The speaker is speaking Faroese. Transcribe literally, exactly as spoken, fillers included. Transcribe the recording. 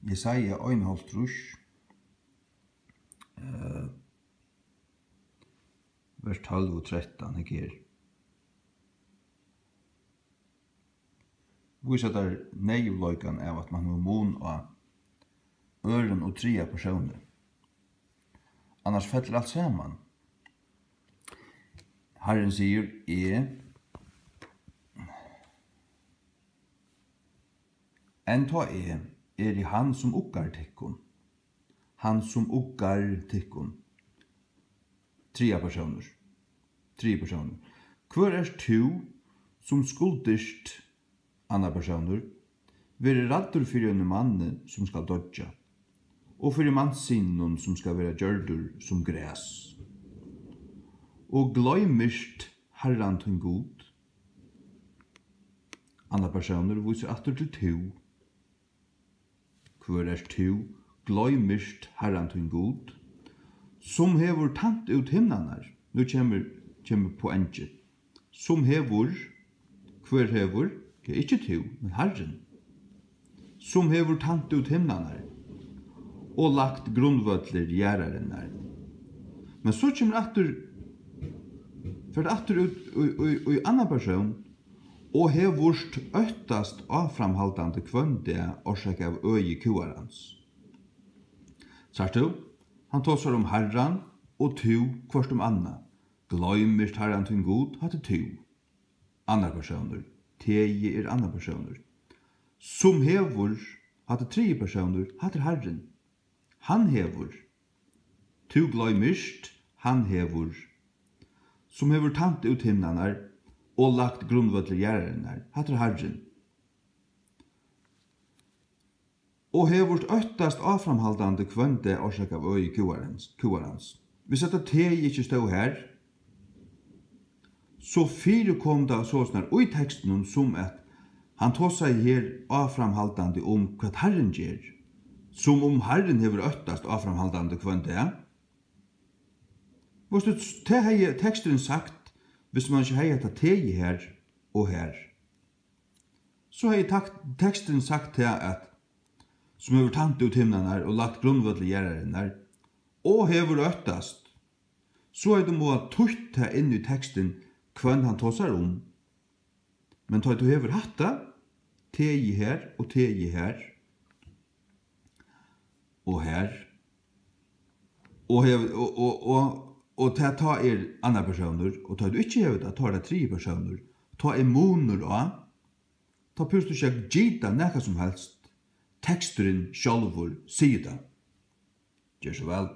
Jesaja einoghálvtrýss, eh, vers tólv og trettan, hygg her. Vísa tær neyðugleikan av, at mann hevur mun á øðrum og triðja persóni. Annars fellur alt saman. Harrin sigur, eg, enn tá eg eri hann, sum uggar tykkum. Hann, sum uggar tykkum. Triðja persónur. Triðji persónur. Hvør ert tú, sum skuldist, annar persónur, verið ræddur fyri einum manni, sum skal doyggja, og fyri manssyninum, sum skal vera gjørdur sum gras? Og gloymist Harran tín Gud? Annar persónur vísir aftur til tú. Hvør ert tú? Gloymist Harran tín Gud, sum hevur tænt út himnarnar. Nú kemur, kemur poengið. Sum hevur, hvør hevur? Ja, ikki tú, men Harrin. Sum hevur tænt út himnarnar og lagt grundvøllir jarðarinnar. Men so kemur aftur, fer aftur út í, í, í annan persón, og hevur óttast áframhaldandi hvønn dag orsakað av øði kúgarans. Sært tú? Hann tosar um Harran og tú hvørt um annað. Gloymist Harran tín Gud, hatta er tú. Annar persónur. Tegi er annar persónur. Sum hevur, hatta er triði persónur, hatta er Harrin. Hann hevur. Tú gloymist, hann hevur. Sum hevur tænt út himnarnar og lagt grundvøllir jarðarinnar. Hatta er Harrin. Og hevur óttast áframhaldandi hvønn dag orsakað av øði kúgarans, kúgarans. Hvis hetta tegi ikki stóð har, so fyrikom tað soleiðis í tekstinum, sum at hann tosaði her áframhaldandi um, hvat Harrin ger, sum um Harrin hevur óttast áframhaldandi hvønn dag. Veitst tú, tað hevði teksturin sagt, hvis mann ikki hevði hetta tegi her og her. So hevði tak-, teksturin sagt tað, at sum hevur tænt út himnarnar og lagt grundvøll jarðarinnar, og hevur óttast, so hevði tú mátt týtt tað inn í tekstin, hvønn hann tosar um. Men tá tú hevur hatta, tegi her og tegi her, og her, og hevur, og, og, og, og tað tá er annar persónur, og tá tú ikki hevur tað, tá er tað triði persónur, tá er munur á, tá behøvist tú ikki at gita nakað sum helst, teksturin sjálvur sigur tað. Ger so væl.